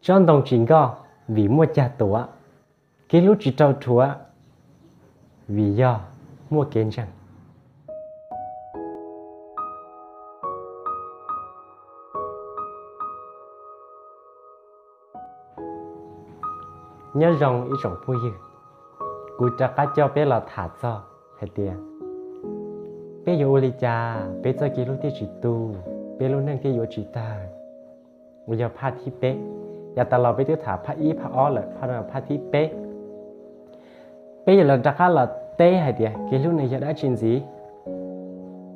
Tsob ntoo tsis nkoj vim muaj cag tuav, kev hlub tsis rau rhuav vim yog muaj kev ntseeg. Nyob zoo ib tsoom phooj ywg, kuv rov qab coj peb los tham txog hais tias peb yuav ua li cas peb txoj kev hlub thiaj tsis tu, peb lub neej thiaj yuav tsis tawg. Uas yog phaj thib peb, yav tas los peb twb tham phaj ib phaj ob lawm, phaj no phaj thib peb. Peb yuav los rov qab los teb hais tias kev hlub nws yog dab tsi ntxiv.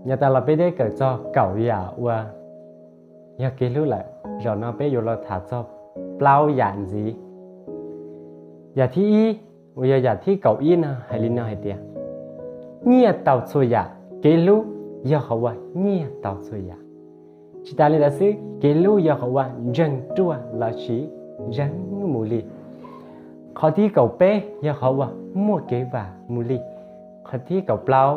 Yav tas los peb twb kawm txog kaum yam uas yog kev hlub lawm, zaum no peb yuav los tham txog plaub yam ntxiv. Yam thib ib, uas yog yam thib kaum ib no hais li no hais tias, nyiaj tau txhua yam, kev hlub yog qhov uas nyiaj tau txhua yam. Tsis tas li ntawd xwb, kev hlub yog qhov uas ntseeg ruaj lossis ntseeg mus li. Qhov thib kaum peb yog qhov uas muaj kev vam mus li. Qhov thib kaum plaub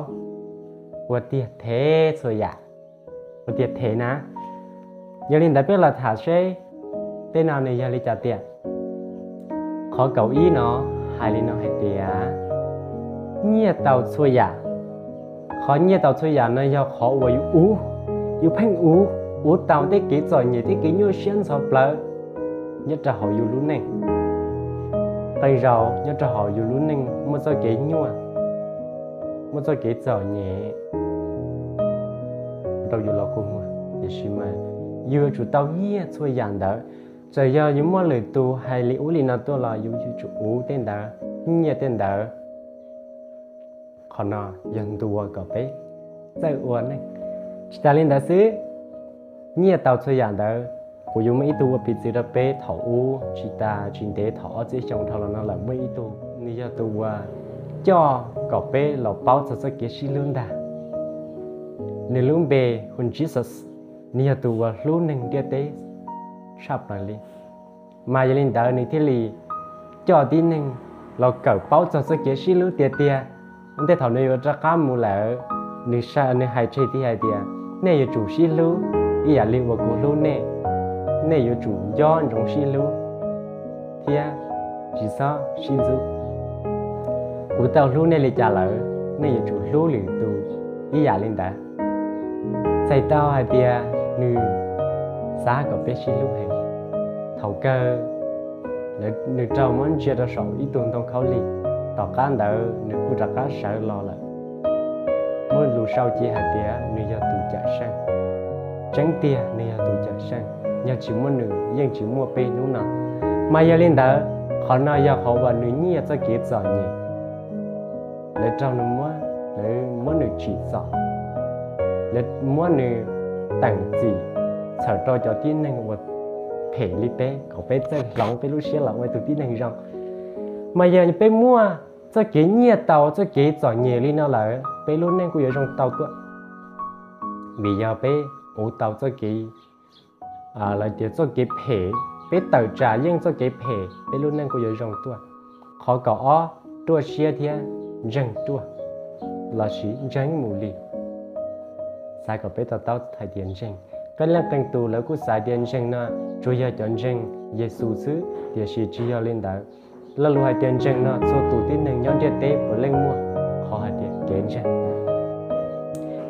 ua tiag them txhua yam, ua tiag them na. Yog li ntawd peb los tham seb tej no nws yog li cas tiag. Qhov kaum ib no hais li no hais tias, nyiaj tau txhua yam. Qhov nyiaj tau txhua yam no yog qhov uas yus uv, yus pheej uv, uv tau tej kev txom nyem, tej kev nyuaj siab ntxhov plawv nyob rau hauv yus lub neej. Qee zaus nyob rau hauv yus lub neej muaj txoj kev nyuaj, muaj txoj kev txom nyem rau yus los kua muag, tiam sis mas yus yuav tsum tau nyiaj txhua yam ntawd. Txawm yog yus muaj lwm tus hais li ub li no tuaj los yus yuav tsum uv tej ntawd, nyiaj tej ntawd. Qhov no yog ntuas kom peb txawj ua neej. Tsis tas li ntawd xwb, nyiaj tau txhua yam ntawd, kuv yuav muaj ib tug ua piv txwv rau peb thaum ub, tsis tas tsis ntev thaum ob txhiab xyoo dhau los no lawm muaj ib tug, nws yog tus uas coj kom peb los paub txog txoj kev sib hlub ntag. Nws lub npe hu Jesus, nws yog tus uas hlub neeg ntiaj teb tshaj plaws li. Mas yog li ntawd nws thiaj li coj tib neeg los kawm paub txog txoj kev sib hlub tiag tiag. Ua ntej thaum nws yuav rov qab mus lawm, nws hais tseg thiab hais tias, nej yuav tsum sib hlub ib yam li uas kuv hlub nej. Nej yuav tsum nco ntsoov sib hlub thiab tsis txhob sib ntxub. Kuv tau hlub nej li cas lawm, nej yuav tsum hlub lwm tus ib yam li ntawd. Txhais tau hais tias nws xav kom peb sib hlub heev. Thaum kawg nws raug muab ntsia rau saum ib tug ntoo khaub lig, tom qab ntawd nws kuj rov qab sawv los lawm. Muaj lus sau cia hais tias nws yog tus cawm seej. Tseeb tiag nws yog tus cawm seej, yog tsis muaj nws yeej tsis muaj peb hnub no. Mas yog li ntawd, qhov no yog qhov uas nws nyiaj txoj kev txom nyem. Lawv raug nws muab, lawv muab nws tsim txom, lawv muab nws teem txim, txhawm rau cov tib neeg uas phem li peb, kom peb txawj hloov peb lub siab los ua tus tib neeg zoo. Mas yog peb muaj txoj kev nyiaj tau txoj kev txom nyem li no lawm, peb lub neej kuj yuav zoo tau tuaj. Vim yog peb uv tau txoj kev, lawv tias txoj kev phem, peb tawm tsam yeej txoj kev phem, peb lub neej kuj yuav zoo tuaj. Qhov kaum ob, ruaj siab thiab ntseeg ruaj, lossis ntseeg mus li. Xav kom peb to taub hais tias ntseeg, qee leej qee tus lawv kuj xav tias ntseeg no tsuas yog cov ntseeg Yexus xwb, tiam sis tsis yog li ntawd. Lo lus hais tias ntseeg no txhua tus tib neeg nyob ntiaj teb puav leej muaj qhov hais tias kev ntseeg.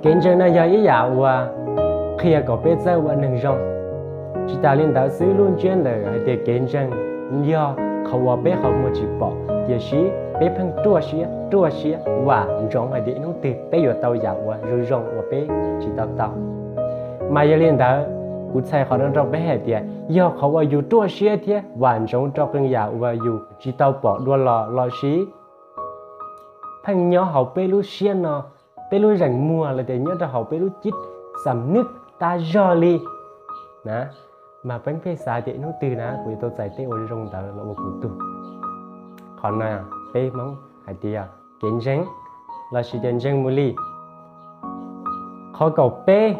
Kev ntseeg no yog ib yam uas qhia kom peb txawj ua neeg zoo. Tsis tas li ntawd xwb, lub ntsiab ntawm hais tias kev ntseeg yog qhov uas peb qhov muag tsis pom, tiam sis peb pheej ruaj siab, ruaj siab vam ntsoov hais tias ib hnub twg peb yuav tau yam uas zoo zoo uas peb tsis tau tau. Mas yog li ntawd, kuv txhais qhov no rau peb hais tias yog qhov uas yus ruaj siab thiab vam ntsoov rau qee yam uas yus tsis tau pom dua los lossis pheej nyob hauv peb lub siab no, peb lub zeem muag los tias nyob rau hauv peb lub cib xam nwb tas zog li na, mas peb pheej xav tias ib hnub twg na kuv yuav tau txais tej uas zoo ntawd los ua kuv tug. Qhov no peb Hmoob hais tias kev ntseeg, lossis tias ntseeg mus li. Qhov kaum peb,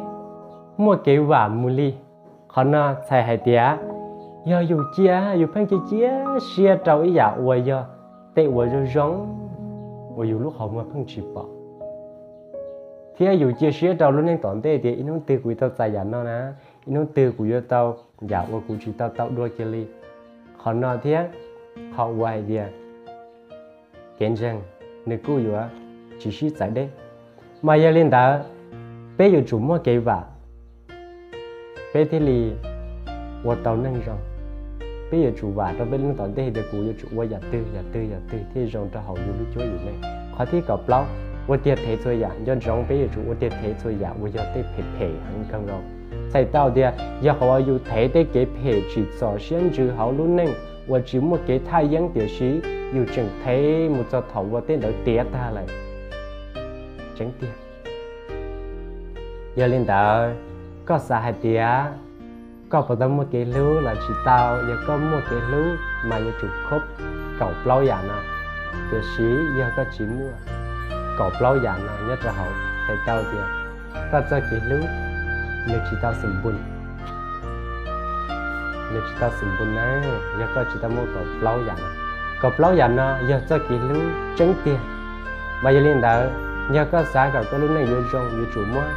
muaj kev vam mus li. Qhov no txhais hais tias yog yus cia, yus pheej cia cia siab rau ib yam uas yog tej uas zoo zoo uas yus lub qhov muag pheej tsis pom, thiab yus cia siab rau lub neej tom ntej tias ib hnub twg kuv yuav tau txais yam no na, ib hnub twg kuv yuav tau yam uas kuv tsis tau tau dua kiag li. qhov no thiab qhov uas hais tias kev ntseeg nws kuj yuav tsis sib txawv deb. Mas yog li ntawd, peb yuav tsum muaj kev vam, peb thiaj li ua tau neej zoo. Peb yuav tsum vam rau peb lub neej tom ntej tias kuv yuav tsum ua yam twg yam twg yam twg thiaj zoo rau hauv yus lub cuab yim neej. Qhov thib kaum plaub, ua tiag thev txhua yam. Nco ntsoov peb yuav tsum ua tiag thev txhua yam uas yog tej phem phem heev kawg nkaus. Txhais tau tias yog qhov uas yus thev tej kev phem tsim txom siab ntsws hauv lub neej uas tsis muaj kev thaj yeeb, tiam sis yus tseem thev mus txog thaum uas tej ntawd tiav tag lawm. Tseeb tiag. Yog li ntawd, koj xav hais tias koj puas tau muaj kev hlub los tsis tau? Yog koj muaj kev hlub mas yuav tsum khob kaum plaub yam no. Tiam sis yog koj tsis muaj kaum plaub yam no nyob rau hauv, txhais tau tias koj txoj kev hlub nws tsis tau xwm npun, nws tsis tau xwm npun na. Yog koj tsis tau muaj kaum plaub yam no, kaum plaub yam no yog txoj kev hlub tseeb tiag. Mas yog li ntawd, yog koj xav kom koj lub neej yuav zoo, yuav tsum muab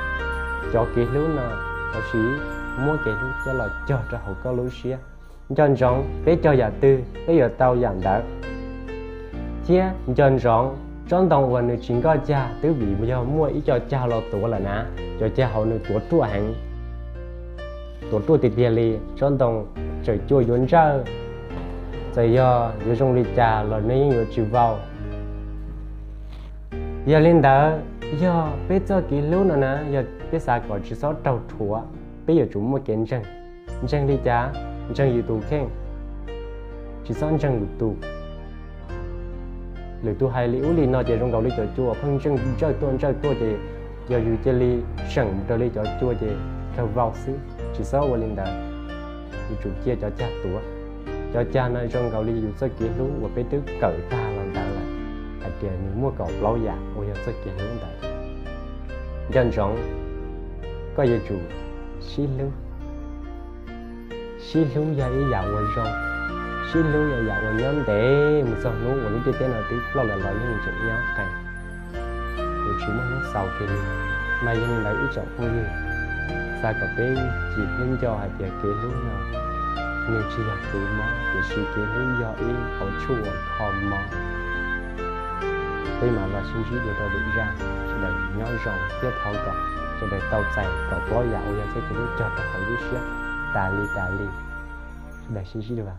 cov kev hlub no, los sis muab kev hlub coj los cog rau hauv koj lub siab. Nco ntsoov peb cog yam twg peb yuav tau yam ntawd. Thiab nco ntsoov tsob ntoo uas nws tsis nkoj cag twb vim yog muaj ib co cag los tuav lawm na, cov cag hauv nws tuav ruaj heev, tuav ruaj tiag tiag li. Tsob ntoo tseem cua yuav ntsawj, txawm yog yuav zoo li cas los nws yeej yuav tsis vau. Yog li ntawd, yog peb txoj kev hlub no na, yog peb xav kom tsis txhob raug rhuav, peb yuav tsum muaj kev ntseeg. Ntseeg li cas? Ntseeg yus tus kheej, tsis txhob ntseeg lwm tus. Lwm tus hais li ub li no ces zoo nkaus li cov cua pheej ntsawj tuaj ntsawj tuaj ces yog yus cia li seem raws li cov cua ces raug vau xwb. Tsis txhob ua li ntawd. Yuav tsum cia cov cag tuav. Cov cag no zoo nkaus li yus txoj kev hlub uas peb twb kawm tag los ntawd lawm, hais tias nws muaj kaum plaub yam uas yog txoj kev hlub ntawd. Nco ntsoov, koj yuav tsum sib hlub. Sib hlub yog ib yam uas zoo, sib hlub yog yam uas nyob ntev mus txog hnub uas lub ntiaj teb no twb ploj lawm los yeej tseem nyob qees, yuav tsis muaj hnub xaus kiag li. Mas yog li ntawd ib tsoom phooj ywg, xav kom peb cia li nco hais tias kev hlub no nws tsis yog kev mob, tiam sis kev hlub yog ib hauv tshuaj uas kho mob. Peb mam los sib ntsib dua rau lwm zaj, sawv daws nyob zoo thiab thov kom sawv daws tau txais kaum plaub yam uas yog txoj kev hlub cog rau hauv lub siab tas li tas li. Sawv daws sib ntsib dua.